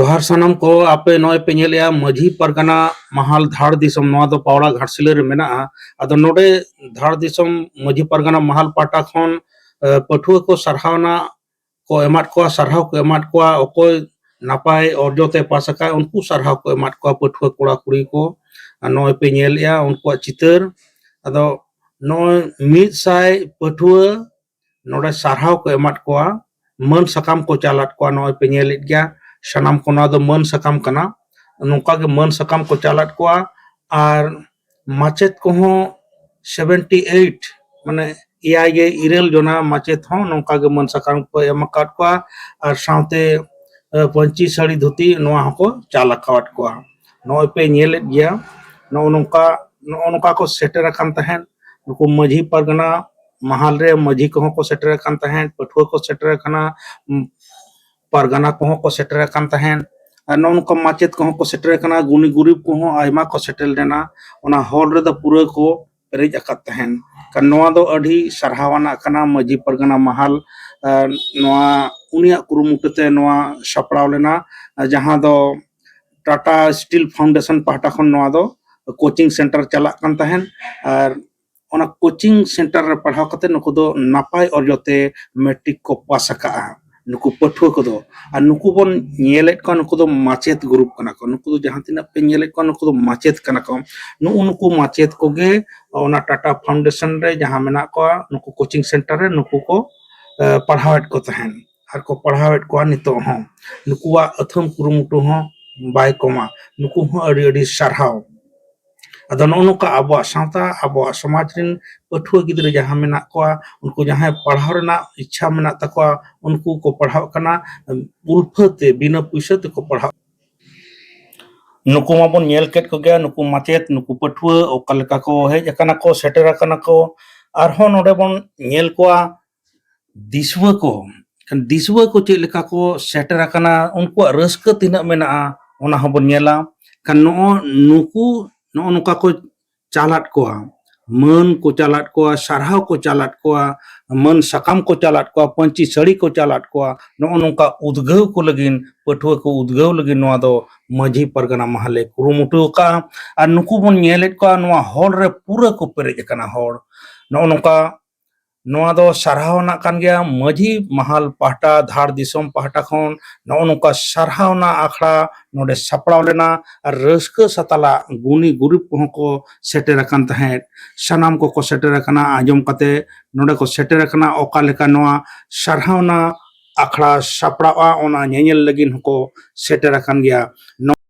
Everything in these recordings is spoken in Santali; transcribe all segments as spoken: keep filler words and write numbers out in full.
ᱡᱚᱦᱟᱨ ᱥᱟᱱᱟᱢ ᱠᱚ, ᱟᱯᱮ ᱱᱚᱜᱼᱚᱭ ᱯᱮ ᱧᱮᱞᱮᱜᱼᱟ ᱢᱟᱹᱡᱷᱤ ᱯᱟᱨᱜᱟᱱᱟ ᱢᱟᱦᱟᱞ ᱫᱷᱟᱲ ᱫᱤᱥᱚᱢ, ᱱᱚᱣᱟ ᱫᱚ ᱯᱟᱣᱲᱟ ᱜᱷᱟᱴᱥᱤᱞᱟᱹ ᱨᱮ ᱢᱮᱱᱟᱜᱼᱟ᱾ ᱟᱫᱚ ᱱᱚᱰᱮ ᱫᱷᱟᱲ ᱫᱤᱥᱚᱢ ᱢᱟᱹᱡᱷᱤ ᱯᱟᱨᱜᱟᱱᱟ ᱢᱟᱦᱟᱞ ᱯᱟᱦᱴᱟ ᱠᱷᱚᱱ, ᱮ, ᱯᱟᱹᱴᱷᱩᱣᱟᱹ ᱠᱚ ᱥᱟᱨᱦᱟᱣᱱᱟ ᱠᱚ ᱮᱢᱟᱫ ᱠᱚᱣᱟ, ᱥᱟᱨᱦᱟᱣ ᱠᱚ ᱮᱢᱟᱫ ᱠᱚᱣᱟ᱾ ᱚᱠᱚᱭ ᱱᱟᱯᱟᱭ ᱚᱨᱡᱚ ᱛᱮ ᱯᱟᱥ ᱟᱠᱟᱫ, ᱩᱱᱠᱩ ᱥᱟᱨᱦᱟᱣ ᱠᱚ ᱮᱢᱟᱫ ᱠᱚᱣᱟ ᱯᱟᱹᱴᱷᱩᱣᱟᱹ ᱠᱚᱲᱟ ᱠᱩᱲᱤ ᱠᱚ᱾ ᱟᱨ ᱱᱚᱜᱼᱚᱭ ᱯᱮ ᱧᱮᱞᱮᱜᱼᱟ ᱩᱱᱠᱩᱣᱟᱜ ᱪᱤᱛᱟᱹᱨ᱾ ᱟᱫᱚ ᱱᱚᱜᱼᱚᱭ ᱢᱤᱫ ᱥᱟᱭ ᱯᱟᱹᱴᱷᱩᱣᱟᱹ ᱱᱚᱰᱮ ᱥᱟᱨᱦᱟᱣ ᱠᱚ ᱮᱢᱟᱫ ᱠᱚᱣᱟ, ᱢᱟᱹᱱ ᱥᱟᱠᱟᱢ ᱠᱚ ᱪᱟᱞᱟᱫ ᱠᱚᱣᱟ᱾ ᱱᱚᱜᱼᱚᱭ ᱯᱮ ᱧᱮᱞᱮᱫ ᱜᱮᱭᱟ, ᱥᱟᱱᱟᱢ ᱠᱚ ᱱᱚᱣᱟ ᱫᱚ ᱢᱟᱹᱱ ᱥᱟᱠᱟᱢ ᱠᱟᱱᱟ᱾ ᱱᱚᱝᱠᱟ ᱜᱮ ᱢᱟᱹᱱ ᱥᱟᱠᱟᱢ ᱠᱚ ᱪᱟᱞᱟᱫ ᱠᱚᱣᱟ᱾ ᱟᱨ ᱢᱟᱪᱮᱫ ᱠᱚᱦᱚᱸ seventy eight, ᱢᱟᱱᱮ ᱮᱭᱟᱭ ᱜᱮ ᱤᱨᱟᱹᱞ ᱡᱚᱱᱟ ᱢᱟᱪᱮᱫ ᱦᱚᱸ ᱱᱚᱝᱠᱟ ᱜᱮ ᱢᱟᱹᱱ ᱥᱟᱠᱟᱢ ᱠᱚ ᱮᱢ ᱟᱠᱟᱫ ᱠᱚᱣᱟ᱾ ᱟᱨ ᱥᱟᱶᱛᱮ, ᱮ, ᱯᱟᱹᱧᱪᱤ ᱥᱟᱹᱲᱤ ᱫᱷᱩᱛᱤ ᱱᱚᱣᱟ ᱦᱚᱸᱠᱚ ᱪᱟᱞ ᱟᱠᱟᱣᱟᱫ ᱠᱚᱣᱟ᱾ ᱱᱚᱜᱼᱚᱭ ᱯᱮ ᱧᱮᱞᱮᱫ ᱜᱮᱭᱟ, ᱱᱚᱜᱼᱚ ᱱᱚᱝᱠᱟ, ᱱᱚᱜᱼᱚ ᱱᱚᱝᱠᱟ ᱠᱚ ᱥᱮᱴᱮᱨ ᱟᱠᱟᱱ ᱛᱟᱦᱮᱸᱫ᱾ ᱱᱩᱠᱩ ᱢᱟᱹᱡᱷᱤ ᱯᱟᱨᱜᱟᱱᱟ ᱢᱟᱦᱟᱞ ᱨᱮ ᱢᱟᱹᱡᱷᱤ ᱠᱚᱦᱚᱸ ᱠᱚ ᱥᱮᱴᱮᱨ ᱟᱠᱟᱱ ᱛᱟᱦᱮᱸᱫ, ᱯᱟᱹᱴᱷᱩᱣᱟᱹ ᱠᱚ ᱥᱮᱴᱮᱨ ᱟᱠᱟᱱᱟ, ᱩᱢ, ᱯᱟᱨᱜᱟᱱᱟ ᱠᱚᱦᱚᱸ ᱠᱚ ᱥᱮᱴᱮᱨ ᱟᱠᱟᱱ ᱛᱟᱦᱮᱸᱫ᱾ ᱟᱨ ᱱᱚᱜᱼᱚ ᱱᱚᱝᱠᱟ ᱢᱟᱪᱮᱫ ᱠᱚᱦᱚᱸ ᱠᱚ ᱥᱮᱴᱮᱨ ᱟᱠᱟᱱᱟ, ᱜᱩᱱᱤ ᱜᱩᱨᱤᱵ ᱠᱚᱦᱚᱸ ᱟᱭᱢᱟ ᱠᱚ ᱥᱮᱴᱮᱨ ᱞᱮᱱᱟ᱾ ᱚᱱᱟ ᱦᱚᱞ ᱨᱮᱫᱚ ᱯᱩᱨᱟᱹ ᱠᱚ ᱯᱮᱨᱮᱡ ᱟᱠᱟᱫ ᱛᱟᱦᱮᱸᱫ᱾ ᱠᱷᱟᱱ ᱱᱚᱣᱟ ᱫᱚ ᱟᱹᱰᱤ ᱥᱟᱨᱦᱟᱣ ᱟᱱᱟᱜ ᱠᱟᱱᱟ ᱢᱟᱹᱡᱷᱤ ᱯᱟᱨᱜᱟᱱᱟ ᱢᱟᱦᱟᱞ, ᱟᱨ ᱱᱚᱣᱟ ᱩᱱᱤᱭᱟᱜ ᱠᱩᱨᱩᱢᱩᱴᱩ ᱛᱮ ᱱᱚᱣᱟ ᱥᱟᱯᱲᱟᱣ ᱞᱮᱱᱟ, ᱡᱟᱦᱟᱸ ᱫᱚ ᱴᱟᱴᱟ ᱥᱴᱤᱞ ᱯᱷᱟᱣᱩᱱᱰᱮᱥᱚᱱ ᱯᱟᱦᱴᱟ ᱠᱷᱚᱱ ᱱᱚᱣᱟ ᱫᱚ ᱠᱳᱪᱤᱝ ᱥᱮᱱᱴᱟᱨ ᱪᱟᱞᱟᱜ ᱠᱟᱱ ᱛᱟᱦᱮᱸᱫ᱾ ᱟᱨ ᱚᱱᱟ ᱠᱳᱪᱤᱝ ᱥᱮᱱᱴᱟᱨ ᱨᱮ ᱯᱟᱲᱦᱟᱣ ᱠᱟᱛᱮ ᱱᱩᱠᱩ ᱫᱚ ᱱᱟᱯᱟᱭ ᱚᱨᱡᱚ ᱛᱮ ᱢᱮᱴᱨᱤᱠ ᱠᱚ ᱯᱟᱥ ᱟᱠᱟᱜᱼᱟ, ᱱᱩᱠᱩ ᱯᱟᱹᱴᱷᱩᱣᱟᱹ ᱠᱚᱫᱚ᱾ ᱟᱨ ᱱᱩᱠᱩ ᱵᱚᱱ ᱧᱮᱞᱮᱫ ᱠᱚᱣᱟ, ᱱᱩᱠᱩ ᱫᱚ ᱢᱟᱪᱮᱫ ᱜᱨᱩᱯ ᱠᱟᱱᱟ ᱠᱚ᱾ ᱱᱩᱠᱩ ᱫᱚ ᱡᱟᱦᱟᱸ ᱛᱤᱱᱟᱹᱜ ᱯᱮ ᱧᱮᱞᱮᱫ ᱠᱚᱣᱟ, ᱱᱩᱠᱩ ᱫᱚ ᱢᱟᱪᱮᱫ ᱠᱟᱱᱟ ᱠᱚ᱾ ᱱᱩᱜᱼᱩ ᱱᱩᱠᱩ ᱢᱟᱪᱮᱫ ᱠᱚᱜᱮ ᱚᱱᱟ ᱴᱟᱴᱟ ᱯᱷᱟᱣᱩᱱᱰᱮᱥᱚᱱ ᱨᱮ ᱡᱟᱦᱟᱸ ᱢᱮᱱᱟᱜ ᱠᱚᱣᱟ, ᱱᱩᱠᱩ ᱠᱳᱪᱤᱝ ᱥᱮᱱᱴᱟᱨ ᱨᱮ ᱱᱩᱠᱩ ᱠᱚ, ᱮ, ᱯᱟᱲᱦᱟᱣᱮᱫ ᱠᱚ ᱛᱟᱦᱮᱸᱱ᱾ ᱟᱨ ᱠᱚ ᱯᱟᱲᱦᱟᱣᱮᱫ ᱠᱚᱣᱟ ᱱᱤᱛᱚᱜ ᱦᱚᱸ᱾ ᱱᱩᱠᱩᱣᱟᱜ ᱟᱹᱛᱷᱟᱹᱢ ᱠᱩᱨᱩᱢᱩᱴᱩ ᱦᱚᱸ ᱵᱟᱭ ᱠᱚᱢᱟ᱾ ᱱᱩᱠᱩ ᱦᱚᱸ ᱟᱹᱰᱤ ᱟᱹᱰᱤ ᱥᱟᱨᱦᱟᱣ᱾ ᱟᱫᱚ ᱱᱚᱜᱼᱚ ᱱᱚᱝᱠᱟ ᱟᱵᱚᱣᱟᱜ ᱥᱟᱶᱛᱟ, ᱟᱵᱚᱣᱟᱜ ᱥᱚᱢᱟᱡᱽ ᱨᱮᱱ ᱯᱟᱹᱴᱷᱩᱣᱟᱹ ᱜᱤᱫᱽᱨᱟᱹ ᱡᱟᱦᱟᱸ ᱢᱮᱱᱟᱜ ᱠᱚᱣᱟ, ᱩᱱᱠᱩ ᱡᱟᱦᱟᱸᱭ ᱯᱟᱲᱦᱟᱣ ᱨᱮᱱᱟᱜ ᱤᱪᱪᱷᱟ ᱢᱮᱱᱟᱜ ᱛᱟᱠᱚᱣᱟ, ᱩᱱᱠᱩ ᱠᱚ ᱯᱟᱲᱦᱟᱜ ᱠᱟᱱᱟ, ᱩᱞᱯᱷᱟᱹ ᱛᱮ, ᱵᱤᱱᱟᱹ ᱯᱩᱭᱥᱟᱹ ᱛᱮᱠᱚ ᱯᱟᱲᱦᱟᱜ᱾ ᱱᱩᱠᱩ ᱢᱟᱵᱚᱱ ᱧᱮᱞ ᱠᱮᱫ ᱠᱚᱜᱮᱭᱟ, ᱱᱩᱠᱩ ᱢᱟᱪᱮᱫ, ᱱᱩᱠᱩ ᱯᱟᱹᱴᱷᱩᱣᱟᱹ ᱚᱠᱟ ᱞᱮᱠᱟ ᱠᱚ ᱦᱮᱡ ᱟᱠᱟᱱᱟ ᱠᱚ, ᱥᱮᱴᱮᱨ ᱟᱠᱟᱱᱟ ᱠᱚ᱾ ᱟᱨᱦᱚᱸ ᱱᱚᱰᱮ ᱵᱚᱱ ᱧᱮᱞ ᱠᱚᱣᱟ ᱫᱤᱥᱩᱣᱟᱹ ᱠᱚ᱾ ᱠᱷᱟᱱ ᱫᱤᱥᱩᱣᱟᱹ ᱠᱚ ᱪᱮᱫ ᱞᱮᱠᱟ ᱠᱚ ᱥᱮᱴᱮᱨ ᱟᱠᱟᱱᱟ, ᱩᱱᱠᱩᱣᱟᱜ ᱨᱟᱹᱥᱠᱟᱹ ᱛᱤᱱᱟᱹᱜ ᱢᱮᱱᱟᱜᱼᱟ, ᱚᱱᱟ ᱦᱚᱸᱵᱚᱱ ᱧᱮᱞᱟ᱾ ᱠᱷᱟᱱ ᱱᱚᱜᱼᱚ ᱱᱩᱠᱩ ᱱᱚᱜᱼᱚ ᱱᱚᱝᱠᱟ ᱠᱚ ᱪᱟᱞᱟᱫ ᱠᱚᱣᱟ᱾ ᱢᱟᱹᱱ ᱠᱚ ᱪᱟᱞᱟᱫ ᱠᱚᱣᱟ, ᱥᱟᱨᱦᱟᱣ ᱠᱚ ᱪᱟᱞᱟᱫ ᱠᱚᱣᱟ, ᱢᱟᱹᱱ ᱥᱟᱠᱟᱢ ᱠᱚ ᱪᱟᱞᱟᱫ ᱠᱚᱣᱟ, ᱯᱟᱹᱧᱪᱤ ᱥᱟᱹᱲᱤ ᱠᱚ ᱪᱟᱞᱟᱫ ᱠᱚᱣᱟ᱾ ᱱᱚᱜᱼᱚ ᱱᱚᱝᱠᱟ ᱩᱫᱽᱜᱟᱹᱣ ᱠᱚ ᱞᱟᱹᱜᱤᱫ, ᱯᱟᱹᱴᱷᱩᱣᱟᱹ ᱠᱚ ᱩᱫᱽᱜᱟᱹᱣ ᱞᱟᱹᱜᱤᱫ ᱱᱚᱣᱟ ᱫᱚ ᱢᱟᱹᱡᱷᱤ ᱯᱟᱨᱜᱟᱱᱟ ᱢᱟᱦᱟᱞᱮ ᱠᱩᱨᱩᱢᱩᱴᱩ ᱟᱠᱟᱫᱼᱟ᱾ ᱟᱨ ᱱᱩᱠᱩ ᱵᱚᱱ ᱧᱮᱞᱮᱫ ᱠᱚᱣᱟ, ᱱᱚᱣᱟ ᱦᱚᱞ ᱨᱮ ᱯᱩᱨᱟᱹ ᱠᱚ ᱯᱮᱨᱮᱡ ᱟᱠᱟᱱᱟ ᱦᱚᱲ᱾ ᱱᱚᱜᱼᱚ ᱱᱚᱝᱠᱟ ᱱᱚᱣᱟ ᱫᱚ ᱥᱟᱨᱦᱟᱣ ᱟᱱᱟᱜ ᱠᱟᱱ ᱜᱮᱭᱟ᱾ ᱢᱟᱹᱡᱷᱤ ᱢᱟᱦᱟᱞ ᱯᱟᱦᱴᱟ, ᱫᱷᱟᱲ ᱫᱤᱥᱚᱢ ᱯᱟᱦᱴᱟ ᱠᱷᱚᱱ ᱱᱚᱜᱼᱚ ᱱᱚᱝᱠᱟ ᱥᱟᱨᱦᱟᱣ ᱟᱱᱟᱜ ᱟᱠᱷᱲᱟ ᱱᱚᱰᱮ ᱥᱟᱯᱲᱟᱣ ᱞᱮᱱᱟ᱾ ᱟᱨ ᱨᱟᱹᱥᱠᱟᱹ ᱥᱟᱛᱟᱞᱟᱜ ᱜᱩᱱᱤ ᱜᱩᱨᱤᱵ ᱠᱚᱦᱚᱸ ᱠᱚ ᱥᱮᱴᱮᱨ ᱟᱠᱟᱱ ᱛᱟᱦᱮᱸᱫ᱾ ᱥᱟᱱᱟᱢ ᱠᱚᱠᱚ ᱥᱮᱴᱮᱨ ᱟᱠᱟᱱᱟ᱾ ᱟᱸᱡᱚᱢ ᱠᱟᱛᱮ ᱱᱚᱰᱮ ᱠᱚ ᱥᱮᱴᱮᱨ ᱟᱠᱟᱱᱟ᱾ ᱚᱠᱟ ᱞᱮᱠᱟ ᱱᱚᱣᱟ ᱥᱟᱨᱦᱟᱣ ᱟᱱᱟᱜ ᱟᱠᱷᱲᱟ ᱥᱟᱯᱲᱟᱣᱼᱟ, ᱚᱱᱟ ᱧᱮᱧᱮᱞ ᱞᱟᱹᱜᱤᱫ ᱦᱚᱸᱠᱚ ᱥᱮᱴᱮᱨ ᱟᱠᱟᱱ ᱜᱮᱭᱟ᱾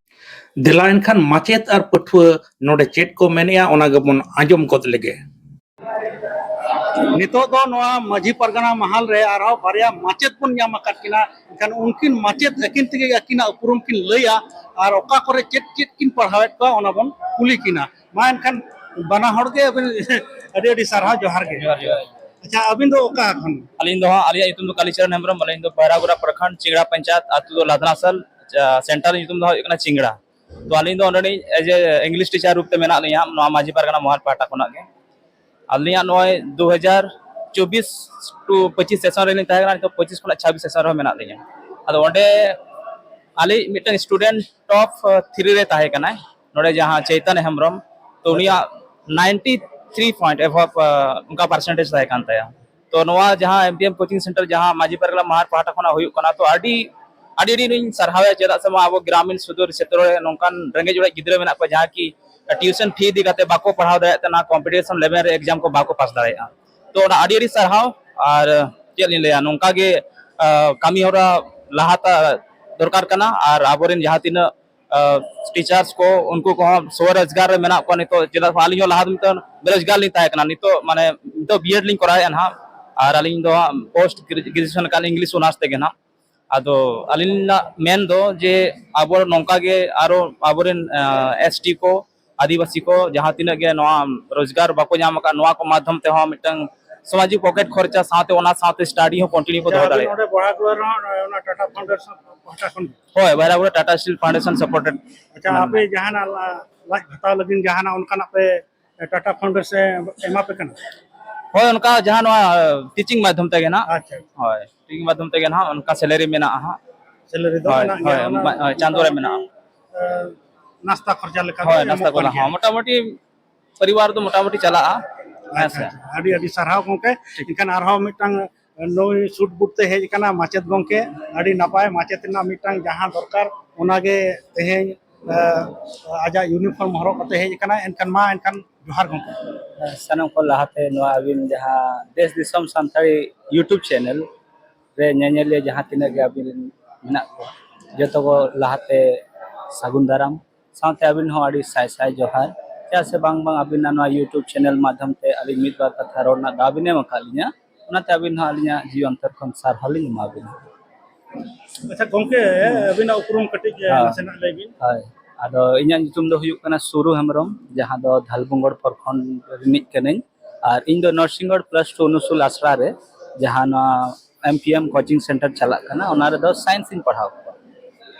ᱫᱮᱞᱟ ᱮᱱᱠᱷᱟᱱ ᱢᱟᱪᱮᱫ ᱟᱨ ᱯᱟᱹᱴᱷᱩᱣᱟᱹ ᱱᱚᱰᱮ ᱪᱮᱫ ᱠᱚ ᱢᱮᱱᱮᱜᱼᱟ, ᱚᱱᱟ ᱜᱮᱵᱚᱱ ᱟᱸᱡᱚᱢ ᱜᱚᱫ ᱞᱮᱜᱮ᱾ ᱱᱤᱛᱚᱜ ᱫᱚ ᱱᱚᱣᱟ ᱢᱟᱹᱡᱷᱤ ᱯᱟᱨᱜᱟᱱᱟ ᱢᱟᱦᱟᱞ ᱨᱮ ᱟᱨᱦᱚᱸ ᱵᱟᱨᱭᱟ ᱢᱟᱪᱮᱫ ᱵᱚᱱ ᱧᱟᱢ ᱟᱠᱟᱫ ᱠᱤᱱᱟ᱾ ᱮᱱᱠᱷᱟᱱ ᱩᱱᱠᱤᱱ ᱢᱟᱪᱮᱫ ᱟᱹᱠᱤᱱ ᱛᱮᱜᱮ ᱟᱹᱠᱤᱱᱟᱜ ᱩᱯᱨᱩᱢ ᱠᱤᱱ ᱞᱟᱹᱭᱟ ᱟᱨ ᱚᱠᱟ ᱠᱚᱨᱮ ᱪᱮᱫ ᱪᱮᱫ ᱠᱤᱱ ᱯᱟᱲᱦᱟᱣᱮᱫ ᱠᱚᱣᱟ, ᱚᱱᱟ ᱵᱚᱱ ᱠᱩᱞᱤ ᱠᱤᱱᱟ᱾ ᱢᱟ ᱮᱱᱠᱷᱟᱱ ᱵᱟᱱᱟ ᱦᱚᱲ ᱜᱮ ᱟᱹᱵᱤᱱ ᱟᱹᱰᱤ ᱟᱹᱰᱤ ᱥᱟᱨᱦᱟᱣ, ᱡᱚᱦᱟᱨ ᱜᱮ᱾ ᱡᱚᱦᱟᱨ, ᱡᱚᱦᱟᱨ᱾ ᱟᱪᱪᱷᱟ, ᱟᱹᱵᱤᱱ ᱫᱚ ᱚᱠᱟ ᱠᱷᱚᱱ? ᱟᱹᱞᱤᱧ ᱫᱚ ᱦᱟᱸᱜ, ᱟᱹᱞᱤᱧᱟᱜ ᱧᱩᱛᱩᱢ ᱫᱚ ᱠᱟᱞᱤᱪᱚᱨᱚᱱ ᱦᱮᱢᱵᱨᱚᱢ, ᱟᱹᱞᱤᱧ ᱫᱚ ᱵᱟᱭᱨᱟᱜᱩᱲᱟ ᱯᱨᱚᱠᱷᱚᱸᱰ, ᱪᱤᱝᱲᱟ ᱯᱚᱧᱪᱟᱭᱮᱛ, ᱟᱹᱛᱩ ᱫᱚ ᱞᱟᱫᱷᱱᱟᱥᱟᱞ, ᱪᱟ-, center ᱧᱩᱛᱩᱢ ᱫᱚ ᱦᱩᱭᱩᱜ ᱠᱟᱱᱟ ᱪᱤᱝᱲᱟ᱾ ᱛᱚ ᱟᱹᱞᱤᱧ ᱫᱚ ᱚᱸᱰᱮᱱᱤᱡ as a English teacher ᱨᱩᱯ ᱛᱮ ᱢᱮᱱᱟᱜ ᱞᱤᱧᱟ ᱱᱚᱣᱟ ᱢᱟᱹᱡᱷᱤ ᱯᱟᱨᱜᱟᱱᱟ ᱢᱚᱦᱟᱞ ᱯᱟᱦᱴᱟ ᱠᱷᱚᱱᱟᱜ ᱜᱮ᱾ ᱟᱹᱞᱤᱧᱟᱜ ᱱᱚᱜᱼᱚᱭ ᱫᱩ ᱦᱟᱡᱟᱨ ᱪᱚᱵᱵᱤᱥ to ᱯᱚᱸᱪᱤᱥ session ᱨᱮᱞᱤᱧ ᱛᱟᱦᱮᱸ ᱠᱟᱱᱟ, ᱱᱤᱛᱚᱜ ᱯᱚᱸᱪᱤᱥ ᱠᱷᱚᱱᱟᱜ ᱪᱷᱟᱵᱵᱤᱥ session ᱨᱮᱦᱚᱸ ᱢᱮᱱᱟᱜ ᱞᱤᱧᱟ᱾ ᱟᱫᱚ ᱚᱸᱰᱮ ᱟᱞᱮᱭᱤᱡ ᱢᱤᱫᱴᱟᱝ student top three ᱨᱮ ᱛᱟᱦᱮᱸ ᱠᱟᱱᱟᱭ, ᱱᱚᱰᱮ ᱡᱟᱦᱟᱸ ᱪᱳᱭᱛᱚᱱᱭᱚ ᱦᱮᱢᱵᱨᱚᱢ, ᱛᱚ ᱩᱱᱤᱭᱟᱜ ninety three point above, ᱚᱱᱠᱟ percentage ᱛᱟᱦᱮᱸ ᱠᱟᱱ ᱛᱟᱭᱟ᱾ ᱛᱚ ᱱᱚᱣᱟ ᱡᱟᱦᱟᱸ M P M coaching center ᱡᱟᱦᱟᱸ ᱢᱟᱹᱡᱷᱤ ᱯᱟᱨᱜᱟᱱᱟ ᱢᱟᱦᱟᱨ ᱯᱟᱦᱴᱟ ᱠᱷᱚᱱᱟᱜ ᱦᱩᱭᱩᱜ ᱠᱟᱱᱟ, ᱛᱚ ᱟᱹᱰᱤ, ᱟᱹᱰᱤ, ᱟᱹᱰᱤ ᱞᱤᱧ ᱥᱟᱨᱦᱟᱣᱮᱫ, ᱪᱮᱫᱟᱜ ᱥᱮ ᱢᱟ ᱟᱵᱚ ᱜᱨᱟᱢᱤᱱ ᱥᱩᱫᱩᱨ ᱪᱷᱮᱛᱨᱚ ᱨᱮ ᱱᱚᱝᱠᱟᱱ ᱨᱮᱸᱜᱮᱡ ᱚᱨᱮᱡ ᱜᱤᱫᱽᱨᱟᱹ ᱢᱮᱱᱟᱜ ᱠᱚᱣᱟ ᱡᱟᱦᱟᱸ ᱠᱤ tuition fee ᱤᱫᱤ ᱠᱟᱛᱮ ᱵᱟᱠᱚ ᱯᱟᱲᱦᱟᱣ ᱫᱟᱲᱮᱭᱟᱜ ᱛᱟᱦᱮᱱᱟ, competition level ᱨᱮ exam ᱠᱚ ᱵᱟᱠᱚ pass ᱫᱟᱲᱮᱭᱟᱜᱼᱟ᱾ ᱛᱚ ᱚᱱᱟ ᱟᱹᱰᱤ, ᱟᱹᱰᱤ ᱥᱟᱨᱦᱟᱣ᱾ ᱟᱨ ᱪᱮᱫ ᱞᱤᱧ ᱞᱟᱹᱭᱟ, ᱱᱚᱝᱠᱟ ᱜᱮ, ᱟᱸ, ᱠᱟᱹᱢᱤ ᱦᱚᱨᱟ ᱞᱟᱦᱟ ᱫᱚᱨᱠᱟᱨ ᱠᱟᱱᱟ᱾ ᱟᱨ ᱟᱵᱚᱨᱮᱱ ᱡᱟᱦᱟᱸ ᱛᱤᱱᱟᱹᱜ ᱟᱸ, teachers ᱠᱚ, ᱩᱱᱠᱩ ᱠᱚᱦᱚᱸ ᱥᱚ ᱨᱳᱡᱽᱜᱟᱨ ᱨᱮ ᱢᱮᱱᱟᱜ ᱠᱚᱣᱟ ᱱᱤᱛᱚᱜ᱾ ᱪᱮᱫᱟᱜ ᱥᱮ ᱟᱹᱞᱤᱧ ᱦᱚᱸ ᱞᱟᱦᱟ ᱫᱚ ᱢᱤᱫᱴᱟᱝ ᱵᱮᱨᱳᱡᱽᱜᱟᱨ ᱞᱤᱧ ᱛᱟᱦᱮᱸ ᱠᱟᱱᱟ, ᱱᱤᱛᱚᱜ ᱢᱟᱱᱮ ᱱᱤᱛᱚᱜ B.Ed ᱞᱤᱧ ᱠᱚᱨᱟᱣᱮᱫᱼᱟ ᱱᱟᱦᱟᱜ᱾ ᱟᱨ ᱟᱹᱞᱤᱧ ᱫᱚ ᱦᱟᱸᱜ post graduation ᱠᱟᱱ English honours ᱛᱮᱜᱮ ᱱᱟᱦᱟᱜ᱾ ᱟᱫᱚ ᱟᱹᱞᱤᱧᱟᱜ ᱢᱮᱱ ᱫᱚ ᱡᱮ ᱟᱵᱚ ᱱᱚᱝᱠᱟ ᱜᱮ ᱟᱨᱚ ᱟᱵᱚᱨᱮᱱ, ᱟᱸ, S T ᱠᱚ, ᱟᱹᱫᱤᱵᱟᱹᱥᱤ ᱠᱚ ᱡᱟᱦᱟᱸ ᱛᱤᱱᱟᱹᱜ ᱜᱮ ᱱᱚᱣᱟ ᱨᱳᱡᱽᱜᱟᱨ ᱵᱟᱠᱚ ᱧᱟᱢ ᱟᱠᱟᱫ, ᱱᱚᱣᱟ ᱠᱚ ᱢᱟᱫᱽᱫᱷᱚᱢ ᱛᱮᱦᱚᱸ ᱢᱤᱫᱴᱟᱝ ᱥᱟᱢᱟᱡᱤᱠ pocket ᱠᱷᱚᱨᱪᱟ ᱥᱟᱶᱛᱮ ᱚᱱᱟ ᱥᱟᱶᱛᱮ study ᱦᱚᱸ continue ᱠᱚ ᱫᱚᱦᱚ ᱟᱪᱪᱷᱟ, ᱟᱹᱵᱤᱱ ᱫᱟᱲᱮᱭᱟᱜᱼᱟ᱾ ᱱᱚᱰᱮ ᱵᱚᱲᱟᱜᱩᱲᱟ ᱨᱮᱦᱚᱸ ᱱᱚᱜᱼᱚᱭ ᱚᱱᱟ Tata Foundation ᱯᱟᱦᱴᱟ ᱠᱷᱚᱱ ᱜᱮ? ᱦᱳᱭ, ᱵᱟᱭᱨᱟᱜᱩᱲᱟ Tata Steel Foundation supported ᱟᱪᱪᱷᱟ, ᱠᱟᱱᱟ᱾ ᱟᱯᱮ ᱡᱟᱦᱟᱱᱟᱜ ᱞᱟ-, ᱞᱟᱡ ᱵᱷᱟᱛᱟᱣ ᱞᱟᱹᱜᱤᱫ ᱡᱟᱦᱟᱱᱟᱜ ᱚᱱᱠᱟᱱᱟᱜ ᱯᱮ ᱴᱟᱴᱟ ᱯᱷᱟᱣᱩᱱᱰᱮᱥᱚᱱ ᱮᱢᱟ ᱯᱮ ᱠᱟᱱᱟ? ᱦᱳᱭ, ᱚᱱᱠᱟ ᱡᱟᱦᱟᱸ ᱱᱚᱣᱟ ᱴᱤᱪᱤᱝ ᱢᱟᱫᱽᱫᱷᱚᱢ ᱛᱮᱜᱮ ᱱᱟᱦᱟᱜ᱾ ᱟᱪᱪᱷᱟ᱾ ᱦᱳᱭ, ᱴᱤᱪᱤᱝ ᱢᱟᱫᱽᱫᱷᱚᱢ ᱛᱮᱜᱮ ᱱᱟᱦᱟᱜ ᱚᱱᱠᱟ ᱥᱮᱞᱟᱨᱤ ᱢᱮᱱᱟᱜᱼᱟ ᱦᱟᱸᱜ᱾ ᱥᱮᱞᱟᱨᱤ ᱫᱚ ᱦᱳᱭ, ᱢᱮᱱᱟᱜ ᱜᱮᱭᱟ, ᱦᱳᱭ, ᱚᱱᱟ ᱢᱟ-, ᱦᱳᱭ, ᱪᱟᱸᱫᱳ ᱨᱮ ᱢᱳᱴᱟᱢᱩᱴᱤ, ᱢᱮᱱᱟᱜᱼᱟ᱾ ᱮ, ᱱᱟᱥᱛᱟ ᱠᱷᱚᱨᱪᱟ ᱞᱮᱠᱟ ᱫᱚ ᱦᱳᱭ, ᱮᱢᱚᱜ ᱱᱟᱥᱛᱟ ᱠᱟᱱ ᱠᱚᱫᱚ ᱜᱮᱭᱟ᱾ ᱦᱚᱸ ᱢᱳᱴᱟᱢᱩᱴᱤ ᱯᱚᱨᱤᱵᱟᱨ ᱫᱚ ᱢᱳᱴᱟᱢᱩᱴᱤ ᱪᱟᱞᱟᱜᱼᱟ᱾ ᱦᱮᱸ ᱟᱪᱪᱷᱟ, ᱥᱮ? ᱟᱪᱪᱷᱟ᱾ ᱟᱹᱰᱤ ᱟᱹᱰᱤ ᱥᱟᱨᱦᱟᱣ ᱜᱚᱝᱠᱮ᱾ ᱴᱷᱤᱠ᱾ ᱮᱱᱠᱷᱟᱱ ᱟᱨᱦᱚᱸ ᱢᱤᱫᱴᱟᱝ ᱱᱩᱭ ᱥᱩᱴ ᱵᱩᱴ ᱛᱮ ᱦᱮᱡ ᱟᱠᱟᱱᱟ ᱢᱟᱪᱮᱫ ᱜᱚᱝᱠᱮ, ᱟᱹᱰᱤ ᱱᱟᱯᱟᱭ ᱢᱟᱪᱮᱫ ᱨᱮᱱᱟᱜ ᱢᱤᱫᱴᱟᱝ ᱡᱟᱦᱟᱸ ᱫᱚᱨᱠᱟᱨ ᱚᱱᱟᱜᱮ ᱛᱮᱦᱮᱧ, ᱮ, ᱟᱡᱟᱜ ᱤᱭᱩᱱᱤᱯᱷᱚᱨᱢ ᱦᱚᱨᱚᱜ ᱠᱟᱛᱮ ᱦᱮᱡ ᱟᱠᱟᱱᱟ᱾ ᱮᱱᱠᱷᱟᱱ ᱢᱟ ᱮᱱᱠᱷᱟᱱ ᱡᱚᱦᱟᱨ ᱜᱚᱝᱠᱮ᱾ ᱥᱟᱱᱟᱢ ᱠᱷᱚᱱ ᱞᱟᱦᱟᱛᱮ ᱱᱚᱣᱟ ᱟᱹᱵᱤᱱ ᱡᱟᱦᱟᱸ ᱫᱮᱥ ᱫᱤᱥᱚᱢ ᱥᱟᱱᱛᱟᱲᱤ YouTube ᱪᱮᱱᱮᱞ ᱨᱮ ᱧᱮᱧᱮᱞᱤᱭᱟᱹ ᱡᱟᱦᱟᱸ ᱛᱤᱱᱟᱹᱜ ᱜᱮ ᱟᱹᱵᱤᱱ ᱢᱮᱱᱟᱜ ᱠᱚᱣᱟ, ᱡᱚᱛᱚ ᱠᱚ ᱞᱟᱦᱟᱛᱮ ᱥᱟᱹᱜᱩᱱ ᱫᱟᱨᱟᱢ, ᱥᱟᱶᱛᱮ ᱟᱹᱵᱤᱱ ᱦᱚᱸ ᱟᱹᱰᱤ ᱥᱟᱭ ᱥᱟᱭ ᱡᱚᱦᱟᱨ᱾ ᱪᱮᱫᱟᱜ ᱥᱮ ᱵᱟᱝ ᱵᱟᱝ ᱟᱹᱵᱤᱱᱟᱜ ᱱᱚᱣᱟ YouTube ᱪᱮᱱᱮᱞ ᱢᱟᱫᱽᱫᱷᱚᱢ ᱛᱮ ᱟᱹᱞᱤᱧ ᱢᱤᱫ ᱵᱟᱨ ᱠᱟᱛᱷᱟ ᱨᱚᱲ ᱨᱮᱱᱟᱜ ᱫᱟᱣ ᱵᱤᱱ ᱮᱢ ᱟᱠᱟᱫ ᱞᱤᱧᱟ, ᱚᱱᱟᱛᱮ ᱟᱹᱵᱤᱱ ᱦᱚᱸ ᱟᱹᱞᱤᱧᱟᱜ ᱡᱤᱣᱤ ᱚᱱᱛᱚᱨ ᱠᱷᱚᱱ ᱥᱟᱨᱦᱟᱣ ᱞᱤᱧ ᱮᱢᱟ ᱵᱤᱱᱟ᱾ ᱟᱪᱪᱷᱟ ᱜᱚᱝᱠᱮ, ᱟᱹᱵᱤᱱᱟᱜ ᱩᱯᱨᱩᱢ ᱠᱟᱹᱴᱤᱡ, ᱮ, ᱦᱮᱸ᱾ ᱱᱟᱥᱮᱱᱟᱜ ᱞᱟᱹᱭ ᱵᱤᱱ᱾ ᱦᱳᱭ, ᱟᱫᱚ ᱤᱧᱟᱹᱜ ᱧᱩᱛᱩᱢ ᱫᱚ ᱦᱩᱭᱩᱜ ᱠᱟᱱᱟ ᱥᱩᱨᱩ ᱦᱮᱢᱵᱨᱚᱢ, ᱡᱟᱦᱟᱸ ᱫᱚ ᱫᱷᱟᱞᱵᱩᱝᱜᱚᱲ ᱯᱨᱚᱠᱷᱚᱸᱰ ᱨᱤᱱᱤᱡ ᱠᱟᱹᱱᱟᱹᱧ᱾ ᱟᱨ ᱤᱧ ᱫᱚ ᱱᱚᱨᱥᱤᱝᱜᱚᱲ ᱯᱞᱟᱥ ᱴᱩ ᱩᱱᱩᱥᱩᱞ ᱟᱥᱲᱟ ᱨᱮ, ᱡᱟᱦᱟᱸ ᱱᱚᱣᱟ M P M coaching center ᱪᱟᱞᱟᱜ ᱠᱟᱱᱟ, ᱚᱱᱟ ᱨᱮᱫᱚ ᱥᱟᱭᱮᱱᱥ ᱤᱧ ᱯᱟᱲᱦᱟᱣ ᱠᱚᱣᱟ᱾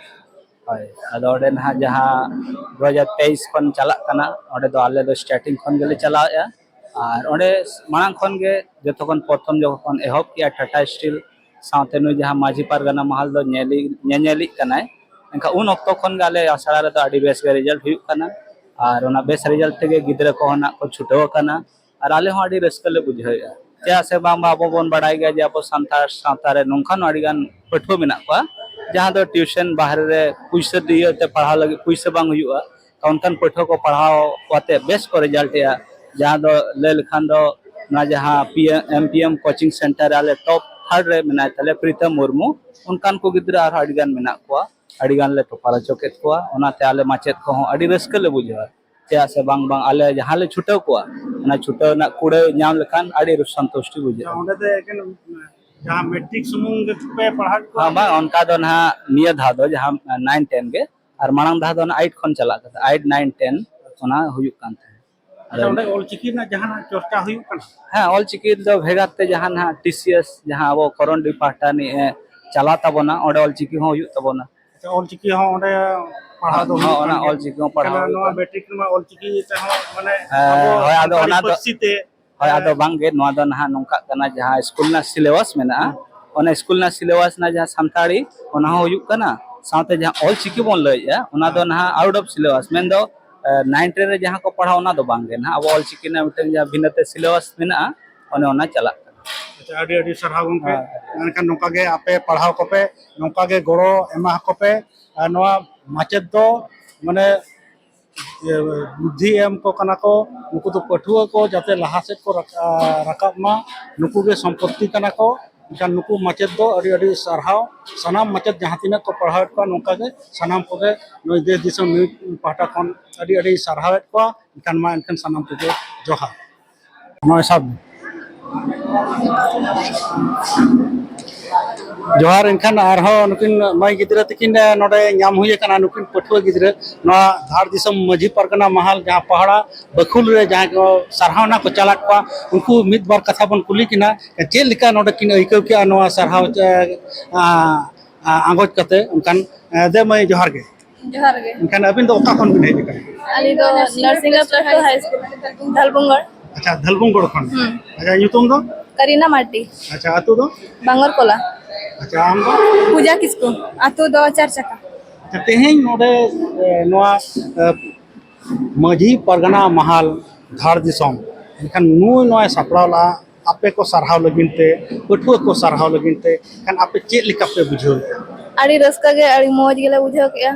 ᱦᱳᱭ, ᱟᱫᱚ ᱚᱸᱰᱮ ᱱᱟᱦᱟᱜ ᱡᱟᱦᱟᱸ ᱫᱩ ᱦᱟᱡᱟᱨ ᱛᱮᱭᱤᱥ ᱠᱷᱚᱱ ᱪᱟᱞᱟᱜ ᱠᱟᱱᱟ, ᱚᱸᱰᱮ ᱫᱚ ᱟᱞᱮ ᱫᱚ starting ᱠᱷᱚᱱ ᱜᱮᱞᱮ ᱪᱟᱞᱟᱣᱮᱫᱼᱟ᱾ ᱟᱨ ᱚᱸᱰᱮ ᱢᱟᱲᱟᱝ ᱠᱷᱚᱱ ᱜᱮ ᱡᱚᱛᱚ ᱠᱷᱚᱱ ᱯᱨᱚᱛᱷᱚᱢ ᱡᱚᱠᱷᱚᱱ ᱮᱦᱚᱵ ᱠᱮᱜᱼᱟ ᱴᱟᱴᱟ ᱥᱴᱤᱞ, ᱥᱟᱶᱛᱮ ᱱᱩᱭ ᱡᱟᱦᱟᱸ ᱢᱟᱹᱡᱷᱤ ᱯᱟᱨᱜᱟᱱᱟ ᱢᱟᱦᱟᱞ ᱫᱚ ᱧᱮᱞᱤ-, ᱧᱮᱧᱮᱞᱤᱡ ᱠᱟᱱᱟᱭ, ᱮᱱᱠᱷᱟᱱ ᱩᱱ ᱚᱠᱛᱚ ᱠᱷᱚᱱ ᱜᱮ ᱟᱞᱮ ᱟᱥᱲᱟ ᱨᱮᱫᱚ ᱟᱹᱰᱤ ᱵᱮᱥ ᱜᱮ ᱨᱮᱡᱟᱞᱴ ᱦᱩᱭᱩᱜ ᱠᱟᱱᱟ᱾ ᱟᱨ ᱚᱱᱟ ᱵᱮᱥ ᱨᱮᱡᱟᱞᱴ ᱛᱮᱜᱮ ᱜᱤᱫᱽᱨᱟᱹ ᱠᱚᱦᱚᱸ ᱱᱟᱜ ᱠᱚ ᱪᱷᱩᱴᱟᱹᱣ ᱟᱠᱟᱱᱟ᱾ ᱟᱨ ᱟᱞᱮ ᱦᱚᱸ ᱟᱹᱰᱤ ᱨᱟᱹᱥᱠᱟᱹ ᱞᱮ ᱵᱩᱡᱷᱟᱹᱣᱮᱫᱼᱟ᱾ ᱪᱮᱫᱟᱜ ᱥᱮ ᱵᱟᱝᱢᱟ ᱟᱵᱚ ᱵᱚᱱ ᱵᱟᱲᱟᱭ ᱜᱮᱭᱟ ᱡᱮ ᱟᱵᱚ ᱥᱟᱱᱛᱟᱲ ᱥᱟᱶᱛᱟ ᱨᱮ ᱱᱚᱝᱠᱟᱱ ᱟᱹᱰᱤᱜᱟᱱ ᱯᱟᱹᱴᱷᱩᱣᱟᱹ ᱢᱮᱱᱟᱜ ᱠᱚᱣᱟ, ᱡᱟᱦᱟᱸ ᱫᱚ ᱴᱤᱭᱩᱥᱚᱱ ᱵᱟᱦᱨᱮ ᱨᱮ ᱯᱩᱭᱥᱟᱹ ᱫᱤᱭᱮ ᱛᱮ ᱯᱟᱲᱦᱟᱣ ᱞᱟᱹᱜᱤᱫ ᱯᱩᱭᱥᱟᱹ ᱵᱟᱝ ᱦᱩᱭᱩᱜᱼᱟ᱾ ᱚᱱᱠᱟᱱ ᱯᱟᱹᱴᱷᱩᱣᱟᱹ ᱠᱚ ᱯᱟᱲᱦᱟᱣ ᱠᱟᱛᱮ ᱵᱮᱥ ᱠᱚ ᱨᱮᱡᱟᱞᱴ ᱮᱜᱼᱟ, ᱡᱟᱦᱟᱸ ᱫᱚ ᱞᱟᱹᱭ ᱞᱮᱠᱷᱟᱱ ᱫᱚ ᱱᱚᱣᱟ ᱡᱟᱦᱟᱸ P-, M P M coaching center ᱨᱮ ᱟᱞᱮ top third ᱨᱮ ᱢᱮᱱᱟᱭ ᱛᱟᱞᱮᱭᱟ ᱯᱨᱤᱛᱟᱢ ᱢᱩᱨᱢᱩ, ᱚᱱᱠᱟᱱ ᱠᱚ ᱜᱤᱫᱽᱨᱟᱹ ᱟᱨᱦᱚᱸ ᱟᱹᱰᱤᱜᱟᱱ ᱢᱮᱱᱟᱜ ᱠᱚᱣᱟ, ᱟᱹᱰᱤᱜᱟᱱ ᱞᱮ ᱴᱚᱯᱟᱨ ᱦᱚᱪᱚ ᱠᱮᱫ ᱠᱚᱣᱟ᱾ ᱚᱱᱟᱛᱮ ᱟᱞᱮ ᱢᱟᱪᱮᱫ ᱠᱚᱦᱚᱸ ᱟᱹᱰᱤ ᱨᱟᱹᱥᱠᱟᱹ ᱞᱮ ᱵᱩᱡᱷᱟᱹᱣᱟ᱾ ᱪᱮᱫᱟᱜ ᱥᱮ ᱵᱟᱝ ᱵᱟᱝ ᱟᱞᱮ ᱡᱟᱦᱟᱸ ᱞᱮ ᱪᱷᱩᱴᱟᱹᱣ ᱠᱚᱣᱟ, ᱚᱱᱟ ᱪᱷᱩᱴᱟᱹᱣ ᱨᱮᱱᱟᱜ ᱠᱩᱲᱟᱹᱭ ᱧᱟᱢ ᱞᱮᱠᱷᱟᱱ ᱟᱹᱰᱤ ᱥᱚᱱᱛᱩᱥᱴᱤ ᱵᱩᱡᱷᱟᱹᱜᱼᱟ᱾ ᱚᱸᱰᱮ ᱫᱚ ᱮᱠᱮᱱ ᱡᱟᱦᱟᱸ ᱢᱮᱴᱨᱤᱠ ᱥᱩᱢᱩᱝ ᱜᱮᱯᱮ ᱯᱟᱲᱦᱟᱣ ᱠᱚᱣᱟ? ᱦᱮᱸ, ᱵᱟᱝ, ᱚᱱᱠᱟ ᱫᱚ ᱱᱟᱦᱟᱜ ᱱᱤᱭᱟᱹ ᱫᱷᱟᱣ ᱫᱚ ᱡᱟᱦᱟᱸ ᱱᱟᱭᱤᱱ ᱴᱮᱱ ᱜᱮ, ᱟᱨ ᱢᱟᱲᱟᱝ ᱫᱷᱟᱣ ᱫᱚ ᱚᱱᱟ ᱮᱭᱤᱴ ᱠᱷᱚᱱ ᱪᱟᱞᱟᱜ ᱠᱟᱱᱟ, ᱮᱭᱤᱴ, ᱱᱟᱭᱤᱱ, ᱴᱮᱱ ᱚᱱᱟ ᱦᱩᱭᱩᱜ ᱠᱟᱱ ᱛᱟᱦᱮᱸᱫ᱾ ᱟᱪᱪᱷᱟ, ᱚᱸᱰᱮ ᱚᱞᱪᱤᱠᱤ ᱨᱮᱱᱟᱜ ᱡᱟᱦᱟᱱᱟᱜ ᱪᱚᱨᱪᱟ ᱦᱩᱭᱩᱜ ᱠᱟᱱᱟ? ᱦᱮᱸ, ᱚᱞᱪᱤᱠᱤ ᱫᱚ ᱵᱷᱮᱜᱟᱨ ᱛᱮ ᱡᱟᱦᱟᱸ ᱱᱟᱦᱟᱜ T C S, ᱡᱟᱦᱟᱸ ᱟᱵᱚ ᱠᱚᱨᱚᱱᱰᱤ ᱯᱟᱦᱴᱟ ᱱᱤᱭᱮ ᱪᱟᱞᱟᱣ ᱛᱟᱵᱚᱱᱟ, ᱚᱸᱰᱮ ᱚᱞᱪᱤᱠᱤ ᱦᱚᱸ ᱦᱩᱭᱩᱜ ᱛᱟᱵᱚᱱᱟ᱾ ᱟᱪᱪᱷᱟ, ᱚᱞᱪᱤᱠᱤ ᱦᱚᱸ ᱚᱸᱰᱮ ᱯᱟᱲᱦᱟᱣ ᱫᱚ ᱦᱩᱭᱩᱜ ᱦᱚᱸ, ᱚᱱᱟ ᱠᱟᱱ ᱜᱮᱭᱟ᱾ ᱚᱞᱪᱤᱠᱤ ᱦᱚᱸ ᱯᱟᱲᱦᱟᱣ ᱮᱱᱠᱷᱟᱱ ᱦᱩᱭᱩᱜ ᱱᱚᱣᱟ ᱠᱟᱱᱟ᱾ ᱢᱮᱴᱨᱤᱠ ᱨᱮᱢᱟ ᱚᱞᱪᱤᱠᱤ ᱛᱮᱦᱚᱸ, ᱢᱟᱱᱮ, ᱦᱮᱸ, ᱟᱵᱚ ᱦᱳᱭ, ᱟᱫᱚ ᱥᱟᱱᱛᱟᱲᱤ ᱚᱱᱟ ᱫᱚ ᱯᱟᱹᱨᱥᱤ ᱛᱮ, ᱦᱳᱭ, ᱟᱫᱚ ᱦᱮᱸ᱾ ᱵᱟᱝ ᱜᱮ, ᱱᱚᱣᱟ ᱫᱚ ᱱᱟᱦᱟᱜ ᱱᱚᱝᱠᱟᱜ ᱠᱟᱱᱟ, ᱡᱟᱦᱟᱸ ᱥᱠᱩᱞ ᱨᱮᱱᱟᱜ ᱥᱤᱞᱮᱵᱟᱥ ᱢᱮᱱᱟᱜᱼᱟ, ᱦᱮᱸ᱾ ᱚᱱᱟ ᱥᱠᱩᱞ ᱨᱮᱱᱟᱜ ᱥᱤᱞᱮᱵᱟᱥ ᱨᱮᱱᱟᱜ ᱡᱟᱦᱟᱸ ᱥᱟᱱᱛᱟᱲᱤ, ᱚᱱᱟ ᱦᱚᱸ ᱦᱩᱭᱩᱜ ᱠᱟᱱᱟ, ᱥᱟᱶᱛᱮ ᱡᱟᱦᱟᱸ ᱚᱞᱪᱤᱠᱤ ᱵᱚᱱ ᱞᱟᱹᱭᱮᱫᱼᱟ, ᱚᱱᱟ ᱫᱚ ᱦᱮᱸ᱾ ᱱᱟᱦᱟᱜ ᱟᱣᱩᱴ ᱚᱯᱷ ᱥᱤᱞᱮᱵᱟᱥ, ᱢᱮᱱᱫᱚ, ᱮ, ᱱᱟᱭᱤᱱ ᱴᱮᱱ ᱨᱮ ᱡᱟᱦᱟᱸ ᱠᱚ ᱯᱟᱲᱦᱟᱣ, ᱚᱱᱟ ᱫᱚ ᱵᱟᱝ ᱜᱮ ᱱᱟᱦᱟᱜ᱾ ᱟᱵᱚ ᱚᱞᱪᱤᱠᱤ ᱨᱮᱱᱟᱜ ᱢᱤᱫᱴᱟᱝ ᱡᱟᱦᱟᱸ ᱵᱷᱤᱱᱟᱹᱛᱮ ᱥᱤᱞᱮᱵᱟᱥ ᱢᱮᱱᱟᱜᱼᱟ, ᱚᱱᱮ ᱚᱱᱟ ᱪᱟᱞᱟᱜ ᱠᱟᱱᱟ᱾ ᱟᱪᱪᱷᱟ, ᱟᱹᱰᱤ ᱟᱹᱰᱤ ᱥᱟᱨᱦᱟᱣ ᱜᱚᱢᱠᱮ᱾ ᱦᱮᱸ᱾ ᱢᱮᱱᱠᱷᱟᱱ ᱱᱚᱝᱠᱟ ᱜᱮ ᱟᱯᱮ ᱯᱟᱲᱦᱟᱣ ᱠᱚᱯᱮ, ᱱᱚᱝᱠᱟ ᱜᱮ ᱜᱚᱲᱚ ᱮᱢᱟ ᱠᱚᱯᱮ᱾ ᱟᱨ ᱱᱚᱣᱟ ᱢᱟᱪᱮᱫ ᱫᱚ, ᱢᱟᱱᱮ, ᱤᱭᱟᱹ, ᱵᱩᱫᱽᱫᱷᱤ ᱮᱢ ᱠᱚ ᱠᱟᱱᱟ ᱠᱚ, ᱱᱩᱠᱩ ᱫᱚ ᱯᱟᱹᱴᱷᱩᱣᱟᱹ ᱠᱚ ᱡᱟᱛᱮ ᱞᱟᱦᱟ ᱥᱮᱫ ᱠᱚ ᱨᱟᱠᱟ-, ᱨᱟᱠᱟᱵ ᱢᱟ, ᱱᱩᱠᱩ ᱜᱮ ᱥᱚᱢᱯᱚᱛᱛᱤ ᱠᱟᱱᱟ ᱠᱚ᱾ ᱮᱱᱠᱷᱟᱱ ᱱᱩᱠᱩ ᱢᱟᱪᱮᱫ ᱫᱚ ᱟᱹᱰᱤ ᱟᱹᱰᱤ ᱥᱟᱨᱦᱟᱣ, ᱥᱟᱱᱟᱢ ᱢᱟᱪᱮᱫ ᱡᱟᱦᱟᱸ ᱛᱤᱱᱟᱹᱜ ᱠᱚ ᱯᱟᱲᱦᱟᱣᱮᱫ ᱠᱚᱣᱟ, ᱱᱚᱝᱠᱟ ᱜᱮ ᱥᱟᱱᱟᱢ ᱠᱚᱜᱮ ᱱᱩᱭ ᱫᱮᱥ ᱫᱤᱥᱚᱢ ᱱᱤᱭᱩᱡᱽ ᱯᱟᱦᱴᱟ ᱠᱷᱚᱱ ᱟᱹᱰᱤ ᱟᱹᱰᱤ ᱥᱟᱨᱦᱟᱣᱮᱫ ᱠᱚᱣᱟ᱾ ᱮᱱᱠᱷᱟᱱ ᱢᱟ ᱮᱱᱠᱷᱟᱱ ᱥᱟᱱᱟᱢ ᱠᱚᱜᱮ ᱡᱚᱦᱟᱨ᱾ ᱱᱚᱜᱼᱚᱭ ᱥᱟᱵ ᱢᱮ᱾ ᱡᱚᱦᱟᱨ᱾ ᱮᱱᱠᱷᱟᱱ ᱟᱨᱦᱚᱸ ᱱᱩᱠᱤᱱ ᱢᱟᱹᱭ ᱜᱤᱫᱽᱨᱟᱹ ᱛᱟᱹᱠᱤᱱ, ᱮ, ᱱᱚᱰᱮ ᱧᱟᱢ ᱦᱩᱭ ᱟᱠᱟᱱᱟ, ᱱᱩᱠᱤᱱ ᱯᱟᱹᱴᱷᱩᱣᱟᱹ ᱜᱤᱫᱽᱨᱟᱹ ᱱᱚᱣᱟ ᱫᱷᱟᱲ ᱫᱤᱥᱚᱢ ᱢᱟᱹᱡᱷᱤ ᱯᱟᱨᱜᱟᱱᱟ ᱢᱟᱦᱟᱞ ᱡᱟᱦᱟᱸ ᱯᱟᱦᱲᱟ ᱵᱟᱹᱠᱷᱩᱞ ᱨᱮ ᱡᱟᱦᱟᱸᱭ ᱠᱚ ᱥᱟᱨᱦᱟᱣᱱᱟ ᱠᱚ ᱪᱟᱞᱟᱫ ᱠᱚᱣᱟ, ᱩᱱᱠᱩ ᱢᱤᱫ ᱵᱟᱨ ᱠᱟᱛᱷᱟ ᱵᱚᱱ ᱠᱩᱞᱤ ᱠᱤᱱᱟ, ᱪᱮᱫ ᱞᱮᱠᱟ ᱱᱚᱰᱮ ᱠᱤᱱ ᱟᱹᱭᱠᱟᱹᱣ ᱠᱮᱜᱼᱟ ᱱᱚᱣᱟ ᱥᱟᱨᱦᱟᱣ, ᱮ, ᱟ, ᱟ, ᱟᱸᱜᱚᱪ ᱠᱟᱛᱮ ᱚᱱᱠᱟᱱ, ᱮ, ᱫᱮ ᱢᱟᱹᱭ, ᱡᱚᱦᱟᱨ ᱜᱮ᱾ ᱡᱚᱦᱟᱨ ᱜᱮ᱾ ᱮᱱᱠᱷᱟᱱ ᱟᱹᱵᱤᱱ ᱫᱚ ᱚᱠᱟ ᱠᱷᱚᱱ ᱵᱤᱱ ᱦᱮᱡ ᱟᱠᱟᱱᱟ? ᱟᱹᱞᱤᱧ ᱫᱚ ᱱᱟᱨᱥᱤᱝᱦᱚ ᱯᱞᱟᱥ ᱴᱩ ᱦᱟᱭ ᱥᱠᱩᱞ, ᱫᱷᱟᱞᱵᱩᱝᱜᱚᱲ᱾ ᱟᱪᱪᱷᱟ, ᱫᱷᱟᱞᱵᱩᱝᱜᱚᱲ ᱠᱷᱚᱱ᱾ ᱦᱩᱸ᱾ ᱟᱪᱪᱷᱟ, ᱧᱩᱛᱩᱢ ᱫᱚ? ᱠᱟᱨᱤᱱᱟ ᱢᱟᱨᱰᱤ᱾ ᱟᱪᱪᱷᱟ, ᱟᱹᱛᱩ ᱫᱚ? ᱵᱟᱝᱜᱚᱨ ᱠᱚᱞᱟ᱾ ᱟᱪᱪᱷᱟ, ᱟᱢ ᱫᱚ? ᱯᱩᱡᱟ ᱠᱤᱥᱠᱩ, ᱟᱹᱛᱩ ᱫᱚ ᱪᱟᱨ ᱪᱟᱠᱟ᱾ ᱟᱪᱪᱷᱟ, ᱛᱮᱦᱮᱧ ᱱᱚᱰᱮ, ᱮ, ᱱᱚᱣᱟ, ᱮ, ᱢᱟᱹᱡᱷᱤ ᱯᱟᱨᱜᱟᱱᱟ ᱢᱟᱦᱟᱞ ᱫᱷᱟᱲ ᱫᱤᱥᱚᱢ, ᱮᱱᱠᱷᱟᱱ ᱱᱩᱭ ᱱᱚᱣᱟᱭ ᱥᱟᱯᱲᱟᱣ ᱞᱟᱜᱼᱟ, ᱟᱯᱮ ᱠᱚ ᱥᱟᱨᱦᱟᱣ ᱞᱟᱹᱜᱤᱫ ᱛᱮ, ᱯᱟᱹᱴᱷᱩᱣᱟᱹ ᱠᱚ ᱥᱟᱨᱦᱟᱣ ᱞᱟᱹᱜᱤᱫ ᱛᱮ, ᱮᱱᱠᱷᱟᱱ ᱟᱯᱮ ᱪᱮᱫ ᱞᱮᱠᱟ ᱯᱮ ᱵᱩᱡᱷᱟᱹᱣᱮᱫᱼᱟ? ᱟᱹᱰᱤ ᱨᱟᱹᱥᱠᱟᱹ ᱜᱮ, ᱟᱹᱰᱤ ᱢᱚᱡᱽ ᱜᱮᱞᱮ ᱵᱩᱡᱷᱟᱹᱣ ᱠᱮᱜᱼᱟ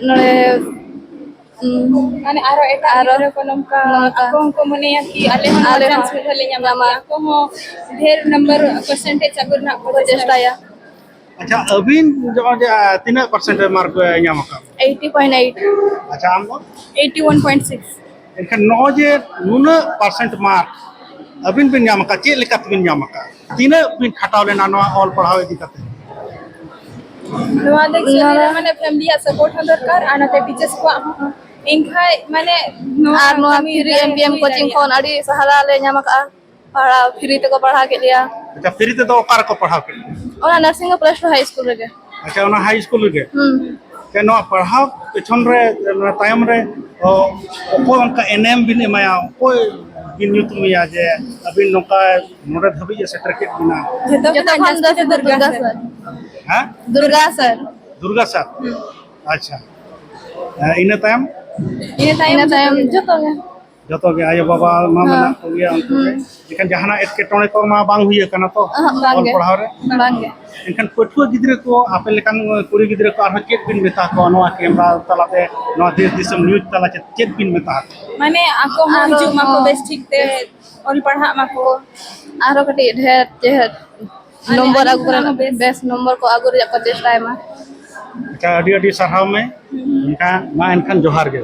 ᱱᱚᱰᱮ᱾ ᱩᱸ, ᱢᱟᱱᱮ ᱟᱨᱚ ᱮᱴᱟᱜ ᱟᱨᱚ ᱜᱤᱫᱽᱨᱟᱹ ᱠᱚ ᱱᱚᱝᱠᱟ ᱱᱚᱝᱠᱟ ᱟᱠᱚ ᱦᱚᱸᱠᱚ ᱢᱚᱱᱮᱭᱟ ᱠᱤ ᱟᱞᱮ ᱦᱚᱸ ᱱᱚᱣᱟ ᱟᱞᱮ ᱪᱟᱱᱥ ᱦᱚᱸ ᱢᱤᱫ ᱫᱷᱟᱣ ᱞᱮ ᱧᱟᱢᱟ, ᱧᱟᱢᱟ᱾ ᱟᱠᱚ ᱦᱚᱸ ᱰᱷᱮᱨ ᱱᱟᱢᱵᱟᱨ ᱯᱟᱨᱥᱮᱱᱴᱮᱡᱽ ᱟᱹᱜᱩ ᱨᱮᱱᱟᱜ ᱠᱚ ᱠᱚ ᱪᱮᱥᱴᱟᱭᱟ᱾ ᱪᱮᱥᱴᱟᱭᱟ᱾ ᱟᱪᱪᱷᱟ, ᱟᱹᱵᱤᱱ ᱱᱚᱜᱼᱚᱭ ᱡᱮ, ᱟ, ᱛᱤᱱᱟᱹᱜ ᱯᱟᱨᱥᱮᱱᱴ ᱨᱮ ᱢᱟᱨᱠ ᱵᱤᱱ ᱧᱟᱢ ᱟᱠᱟᱫ? Eighty point eight. ᱟᱪᱪᱷᱟ, ᱟᱢ ᱫᱚ? Eighty one point six. ᱮᱱᱠᱷᱟᱱ ᱱᱚᱜᱼᱚᱭ ᱡᱮ ᱱᱩᱱᱟᱹᱜ ᱯᱟᱨᱥᱮᱱᱴ ᱢᱟᱨᱠ ᱟᱹᱵᱤᱱ ᱵᱤᱱ ᱧᱟᱢ ᱟᱠᱟᱫ, ᱪᱮᱫ ᱞᱮᱠᱟ ᱛᱮᱵᱤᱱ ᱧᱟᱢ ᱟᱠᱟᱫ? ᱛᱤᱱᱟᱹᱜ ᱵᱤᱱ ᱠᱷᱟᱴᱟᱣ ᱞᱮᱱᱟ ᱱᱚᱣᱟ ᱚᱞ ᱯᱟᱲᱦᱟᱣ ᱤᱫᱤ ᱠᱟᱛᱮ? ᱱᱚᱣᱟ ᱫᱚ actually ᱱᱚᱣᱟ ᱢᱟᱱᱮ ᱯᱷᱮᱢᱤᱞᱤᱭᱟᱜ ᱥᱟᱯᱳᱨᱴ ᱦᱚᱸ ᱫᱚᱨᱠᱟᱨ ᱟᱨ ᱱᱚᱛᱮ ᱴᱤᱪᱟᱨᱥ ᱠᱚᱣᱟᱜ ᱦᱚᱸ᱾ ᱮᱱᱠᱷᱟᱡ ᱢᱟᱱᱮ ᱱᱚᱣᱟ ᱟᱨ ᱱᱚᱣᱟ ᱠᱟᱹᱢᱤ ᱯᱷᱨᱤ ᱨᱮ ᱮᱢ ᱯᱤ ᱮᱢ ᱦᱩᱭ ᱠᱳᱪᱤᱝ ᱫᱟᱲᱮᱭᱟᱜᱼᱟ᱾ ᱠᱷᱚᱱ ᱟᱹᱰᱤ ᱥᱟᱦᱟᱨᱟ ᱞᱮ ᱧᱟᱢ ᱟᱠᱟᱫᱼᱟ᱾ ᱯᱟᱲᱦᱟᱣ ᱯᱷᱨᱤ ᱛᱮᱠᱚ ᱯᱟᱲᱦᱟᱣ ᱠᱮᱫ ᱞᱮᱭᱟ᱾ ᱟᱪᱪᱷᱟ, ᱯᱷᱨᱤ ᱛᱮᱫᱚ ᱚᱠᱟ ᱨᱮᱠᱚ ᱯᱟᱲᱦᱟᱣ ᱠᱮᱫ ᱯᱮᱭᱟ? ᱚᱱᱟ ᱱᱟᱨᱥᱤᱝᱦᱚ ᱯᱞᱟᱥ ᱴᱩ ᱦᱟᱭ ᱥᱠᱩᱞ ᱨᱮᱜᱮ᱾ ᱟᱪᱪᱷᱟ, ᱚᱱᱟ ᱦᱟᱭ ᱥᱠᱩᱞ ᱨᱮᱜᱮ? ᱦᱩᱸ᱾ ᱡᱮ ᱱᱚᱣᱟ ᱯᱟᱲᱦᱟᱣ ᱯᱮᱪᱷᱚᱱ ᱨᱮ, ᱱᱚᱣᱟ ᱛᱟᱭᱚᱢ ᱨᱮ, ᱚ, ᱚᱠᱚᱭ ᱚᱱᱠᱟ ᱮᱱᱮᱢ ᱵᱤᱱ ᱮᱢᱟᱭᱟ, ᱚᱠᱚᱭ ᱵᱤᱱ ᱧᱩᱛᱩᱢᱮᱭᱟ ᱡᱮ ᱟᱹᱵᱤᱱ ᱱᱚᱝᱠᱟ ᱱᱚᱰᱮ ᱫᱷᱟᱹᱵᱤᱡ ᱮ ᱥᱮᱴᱮᱨ ᱠᱮᱫ ᱵᱤᱱᱟ? ᱡᱚᱛᱚ ᱡᱚᱛᱚ ᱠᱷᱚᱱ ᱠᱷᱚᱱ ᱡᱟᱹᱥᱛᱤ ᱡᱟᱹᱥᱛᱤ ᱫᱚ ᱫᱩᱨᱜᱟ ᱫᱩᱨᱜᱟ ᱥᱟᱨ᱾ ᱥᱟᱨ᱾ ᱦᱮᱸ? ᱫᱩᱨᱜᱟ ᱥᱟᱨ᱾ ᱫᱩᱨᱜᱟ ᱥᱟᱨ᱾ ᱟᱪᱪᱷᱟ᱾ ᱦᱮᱸ, ᱤᱱᱟᱹ ᱛᱟᱭᱚᱢ? ᱤᱱᱟᱹ ᱛᱟᱭᱚᱢ ᱤᱱᱟᱹ ᱛᱟᱭᱚᱢ ᱡᱚᱛᱚ ᱜᱮ᱾ ᱡᱚᱛᱚ ᱜᱮ ᱟᱭᱳ ᱵᱟᱵᱟ ᱢᱟ ᱦᱮᱸ᱾ ᱢᱮᱱᱟᱜ ᱠᱚᱜᱮᱭᱟ, ᱩᱱᱠᱩ ᱜᱮ᱾ ᱦᱩᱸ᱾ ᱮᱱᱠᱷᱟᱱ ᱡᱟᱦᱟᱱᱟᱜ ᱮᱴᱠᱮᱴᱚᱬᱮ ᱠᱚ ᱢᱟ ᱵᱟᱝ ᱦᱩᱭ ᱟᱠᱟᱱᱟ ᱛᱚ, ᱚᱦᱚᱸᱜ, ᱵᱟᱝ ᱚᱞ ᱜᱮ᱾ ᱯᱟᱲᱦᱟᱣ ᱨᱮ? ᱵᱟᱝ ᱜᱮ᱾ ᱮᱱᱠᱷᱟᱱ ᱯᱟᱹᱴᱷᱩᱣᱟᱹ ᱜᱤᱫᱽᱨᱟᱹ ᱠᱚ, ᱟᱯᱮ ᱞᱮᱠᱟᱱ ᱠᱩᱲᱤ ᱜᱤᱫᱽᱨᱟᱹ ᱠᱚ ᱟᱨᱦᱚᱸ ᱪᱮᱫ ᱵᱤᱱ ᱢᱮᱛᱟ ᱠᱚᱣᱟ ᱱᱚᱣᱟ ᱠᱮᱢᱨᱟ ᱛᱟᱞᱟᱛᱮ, ᱱᱚᱣᱟ ᱫᱮᱥ ᱫᱤᱥᱚᱢ ᱱᱤᱭᱩᱡᱽ ᱛᱟᱞᱟᱛᱮ ᱪᱮᱫ ᱵᱤᱱ ᱢᱮᱛᱟ ᱠᱚᱣᱟ? ᱢᱟᱱᱮ ᱟᱠᱚ ᱦᱚᱸ ᱟᱨᱦᱚᱸ ᱦᱤᱡᱩᱜ ᱢᱟᱠᱚ, ᱦᱚᱸ᱾ ᱵᱮᱥ ᱴᱷᱤᱠ ᱛᱮ ᱚᱞ ᱯᱟᱲᱦᱟᱜ ᱢᱟᱠᱚ᱾ ᱟᱨᱦᱚᱸ ᱠᱟᱹᱴᱤᱡ ᱰᱷᱮᱨ ᱰᱷᱮᱨ ᱢᱟᱱᱮ ᱱᱚᱢᱵᱚᱨ ᱟᱹᱞᱤᱧ ᱟᱹᱜᱩ ᱠᱷᱚᱱᱟᱜ ᱨᱮᱱᱟᱜ, ᱦᱚᱸ ᱵᱮᱥ᱾ ᱵᱮᱥ ᱱᱚᱢᱵᱚᱨ ᱠᱚ ᱟᱹᱜᱩ ᱨᱮᱭᱟᱜ ᱠᱚ ᱪᱮᱥᱴᱟᱭ ᱢᱟ᱾ ᱟᱪᱪᱷᱟ, ᱟᱹᱰᱤ ᱟᱹᱰᱤ ᱥᱟᱨᱦᱟᱣ ᱢᱮ᱾ ᱦᱩᱸ᱾ ᱮᱱᱠᱷᱟᱱ ᱢᱟ, ᱮᱱᱠᱷᱟᱱ ᱡᱚᱦᱟᱨ ᱜᱮ᱾